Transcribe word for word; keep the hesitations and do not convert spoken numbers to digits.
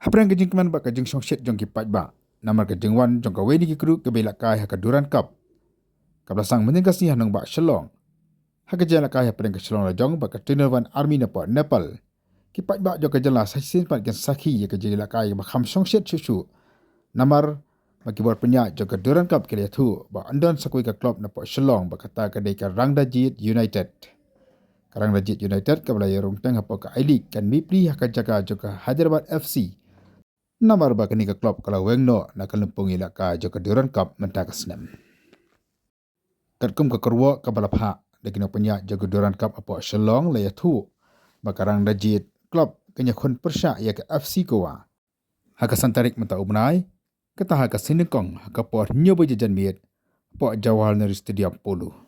Hapdeng ka jingkmen bad ka jingshongshit jong ki paidbah namar ka jingwan jong kawei na ki kru kiba ïalehkai ha ka Durand Cup, kaba la sdang mynhynnin ka sngi ha nongbah Shillong. Ha ka jingïalehkai hapdeng ka shlong lajong bad ka Trinity Army napoh Nepal, ki paidbah jong ka jylla sa shisien pat kin sakhi ïa ka jingïalehkai ba kham shongshit shuh shuh. Namar ba ki bor pynïaid jong ka Durand Cup ki la ïathuh ba yn don sa kawei ka club napoh Shillong, ba kata ka dei ka Rangdajied United. Ka Rangdajied United kaba la ïarung teng hapoh ka I-League kan mihpli ha ka jaka jong ka Hyderabad F C, namar ba kane ka club ka la weng noh na ka lympung ïalehkai jong ka Durand Cup mynta ka snem. Katkum ka kyrwoh kaba la phah da ki nongpynïaid jong ka Durand Cup hapoh Shillong la ïathuh ba ka Rangdajied Club kan ïakhun pyrshah ïa ka F C Goa ha ka san tarik mynta u bnai, kata ha ka sngi nyngkong ha ka por hynñiew baje janmiet hapoh Jawaharlal Nehru Stadium, Polo.